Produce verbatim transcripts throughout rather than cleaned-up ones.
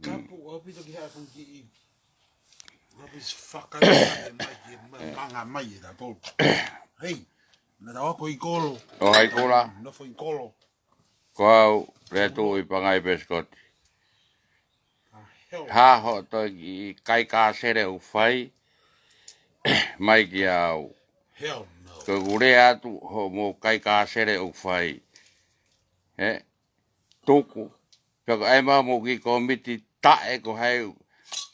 Tapu ʻaupito ki he ʻapongipongi. Rubbish fakaʻi mai ke ma-, manga mai e tapu. Hei, na tawa ko i kolo. ʻO hai kola? Nofo i kolo. Ko au, Letuʻi Pangai Pesikoti. Ah, hell. Hā hoʻo toe kiʻi kai kāsele ʻoku fai, mai kiate au. Hell no. Ko ʻeku lea atu hoʻomou kai kāsele ʻoku fai. He? Tuku. Pea ko e ʻai mai hoʻomou kiʻi kōmiti taʻe ko hai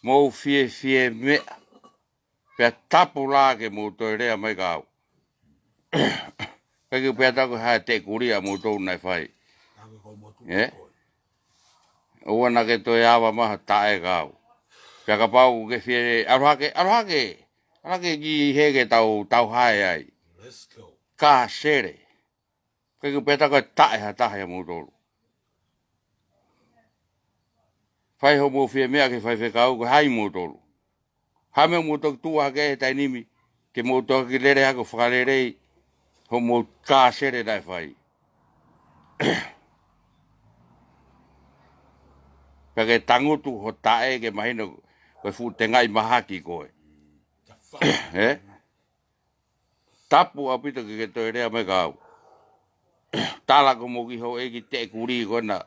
mou fiefia meʻa. Pea tapu lā ke mou toe lea mai kiate au. Pea ke pea taku ha teʻekuli ʻa moutolu naʻe fai. Ē? ʻOua naʻa ke toe ava mai ha taʻe kiate au. Pea kapau ʻoku ke fie, ʻalu hake, ʻalu hake. ʻAlu hake ki hē ke tau, tau hae ai. Let's go. Kāsele. Pea ke pea taku ʻe taʻe ha taha ia moutolu. Fai hoʻomou fie meʻa ki he faifekau ko hai moutolu. Hā e meʻa ʻoku mou toki tuʻu hake he taimi ni, ke mou toki lele hake ʻo fakalelei hoʻomou kāsele naʻe fai. Pea ke tangutu ho taʻe ke mahino ko e fuʻu tengaʻi mahaki koe. Ē? Tapu ʻaupito ke ke toe lea mai kiate au. Tala ko hoʻomou kiʻi houʻeiki teʻekuli ko ena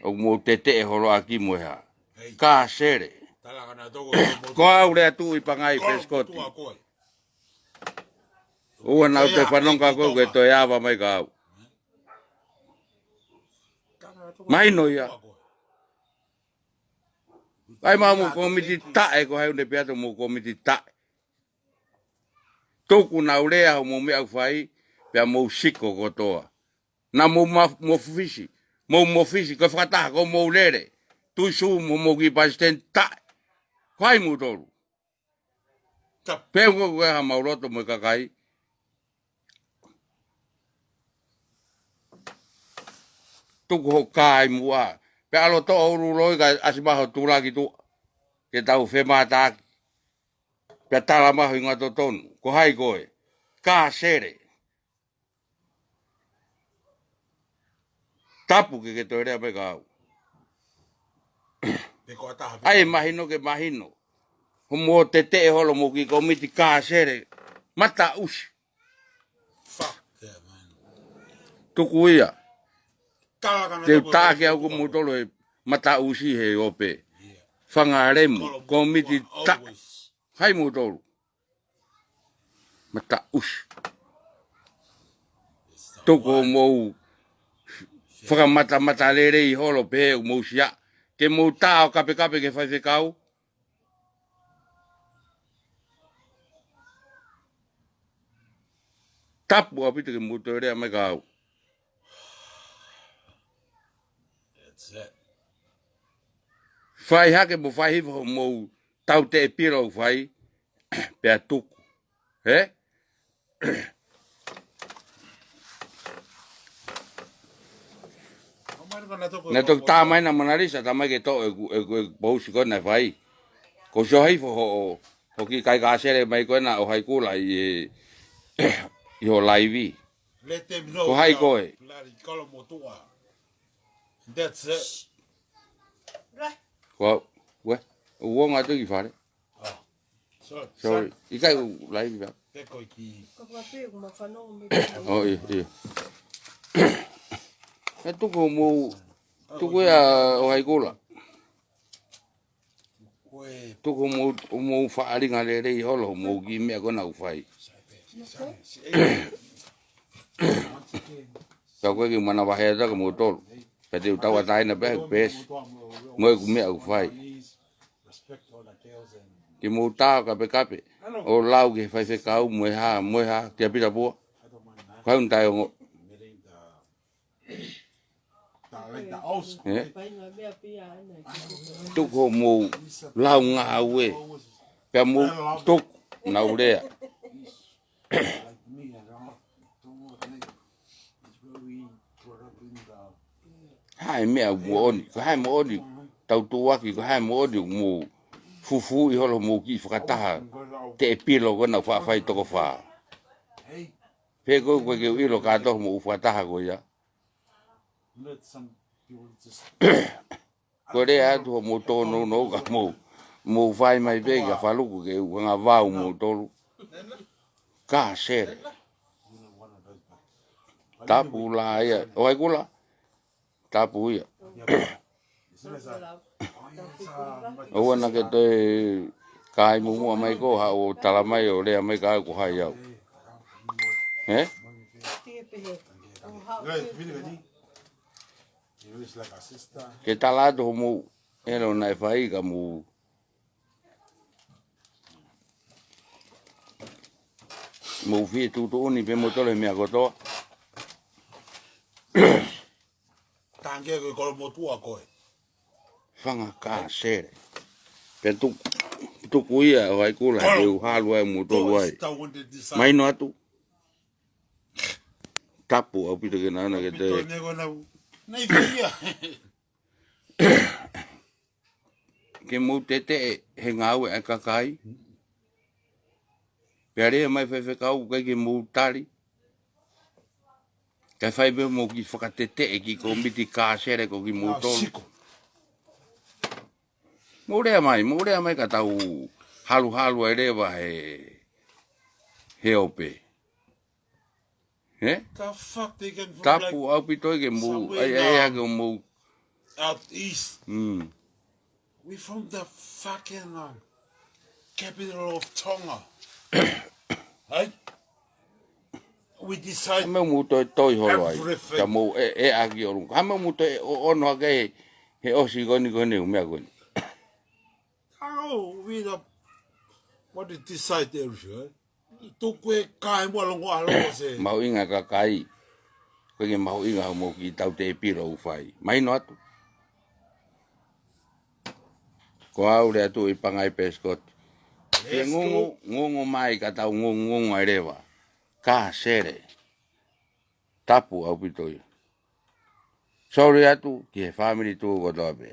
ʻoku mou teteʻe holo ʻaki mo e hā. Hei. Kāsele. Tala ka na toko ko mo Ko au Letuʻi Pangai Ko Pesikoti. Tua koe. ʻOua naʻa u toe fanongo kia koe ke toe ava mai kiate au. Tala ka na toko Mahino ia. Tua koe. ʻAi mai hoʻomou kōmiti taʻe ko hai ʻoku ne pea atu hoʻomou kōmiti taʻe. Tuku naʻa u lea hoʻomou meʻa ʻoku fai, pea mou siko kotoa. Naʻa mou ma-, mou fisi, mou mou fisi, ko e fakataha ko hoʻomou lele. Tui sū mo hoʻomou kiʻi palesiteni taʻe. Ko hai moutolu. Tapu. Pea ko ko e ha mau loto mo e kakai. Tuku hoʻo kai muʻa. Pea ʻalu toʻo ʻulu loi ka ʻasi mai ho tulaki tuʻa. Ke tau femātaaki. Pea tala mai ho hingoa totonu. Ko hai koe. Kāsele. Tapu ke ke toe lea mai kiate au. Pe ko ha taha pe ʻAi mahino ke mahino. Hoʻomou teteʻe holo hoʻomou kiʻi kōmiti kāsele. Mataʻusi. Fuck that, man. Tuku ia. Tala ka na Te u toko taʻaki au ko moutolu he mataʻusi he ope. Yeah. Fanga lemu. Kolo mo Kōmiti ua taʻe. Always. Hai moutolu. Mataʻusi. Tuku hoʻomou fakamatamatalelei holo pē hoʻomou sia. Ke mou tā ʻo kapekape ki he faifekau. Tapu ʻaupito ke mou toe lea mai kiate au. That's it. Fai hake mo fai hifo hoʻomou tau teʻepilo ʻoku fai, pea tuku. Hē? Naʻe toki tā mai ʻa Mona Lisa, tā mai ke toʻo ʻeku, ʻeku, ʻeku pousi ko ena naʻe fai. Ko e sio hifo hoʻo, hoʻo kiʻi kai kāsele mai ko ena ʻo hai kula ʻi he, ʻi hoʻo laivi. Let them know Ko hai we are koe? Bloody Kolomotuʻa. That's it. Ko, we, uonga atu ki fale. Oh. Sorry. Sorry. Sorry. ʻIkai u laivi pē. Te ko i ki. Ka pea pē, ʻoku ma fanongo mai. Oh, ʻio, ʻio. Ē tuku hoʻomou, tuku ia ʻo hai kula. Ko e Tuku hoʻomou, hoʻomou faʻahinga lelei holo, hoʻomou kiʻi meʻa ko ena ʻoku fai. Tau ko e kiʻi manavahē atu kia moutolu. Pea te u tauʻatāina pē he pēsi. Mo ʻeku meʻa ʻoku fai. Ke mou tā ʻo kapekape. ʻO lau ki he faifekau mo e hā, mo e hā, kia Pita Pua. Kau ntai ongo. Ē? Tuku hoʻomou lau ngāue. Pea mou tuku naʻa u lea. Hā e meʻa moʻoni, ko e hā e moʻoni, tau tuʻuaki, ko e hā e moʻoni, mou fufuuʻi holo hoʻomou kiʻi fakataha, teʻepilo ko ena ʻoku faʻa fai toko fā. Pea ko e, ko e ke u ʻilo kātoa hoʻomou fakataha ko ia. Ko e lea atu hoʻomou tōnounou ka mou, mou fai mai pē ka faluku ke u hanga vau moutolu. Kāsele. Tapu lā ia. ʻOku ʻikai ke lā. Tapu ia. ʻOua naʻa ke toe kai muʻomuʻa mai ko ha ʻo tala mai ʻo lea mai ka ko hai au. Hē? Ke tala atu hoʻomou ʻelo naʻe fai ka mou, mou fie tuʻutuʻuni pē moutolu he meʻa kotoa. Tange ko e kolomotuʻa ko ē. Fanga kāsele. Pea tuku, tuku ia ʻo ʻikai ke lā ke u halu ai moutolu ai. Mahino atu. Tapu ʻaupito ke nau na ke te. Nei ko nau. Nei ko ia. Ke mou teteʻe he ngāue ʻa e kakai. Pea lea mai faifekau ʻikai ke mou tali. Kae fai pē mou kiʻi fakateteʻe ki he kōmiti kāsele ko kimoutolu. Mou lea mai, mou lea mai ka tau haluhalu ai leva he, he ope. Hē? Tapu ʻaupito ke mou, ai, ai, ai, ke mou. Out east. Mm. We from the fucking, um, capital of Tonga. Right? We decide. Ka mou mou toe toe holo ai. Ka mou ʻe, ʻe ʻaki ʻolunga. Ka mou mou toe ʻo, ʻono ake he, he ʻosi ko eni ko eni ʻo meʻa ko eni. Oh, we the, what did decide everything, right? Tuku e kai mo longo alo se. Mahuʻinga kakai. Ko e mahuʻinga hoʻomou kiʻi tau te pilo ʻoku fai. Mahino atu. Ko au lea atu ʻi Pangai Peskot. Ke ngungu, ngungu mai ka tau ngungu, ngungu ai leva. Kāsele. Tapu ʻaupito ia. Sorry atu ki he family tuʻu kotoa pē.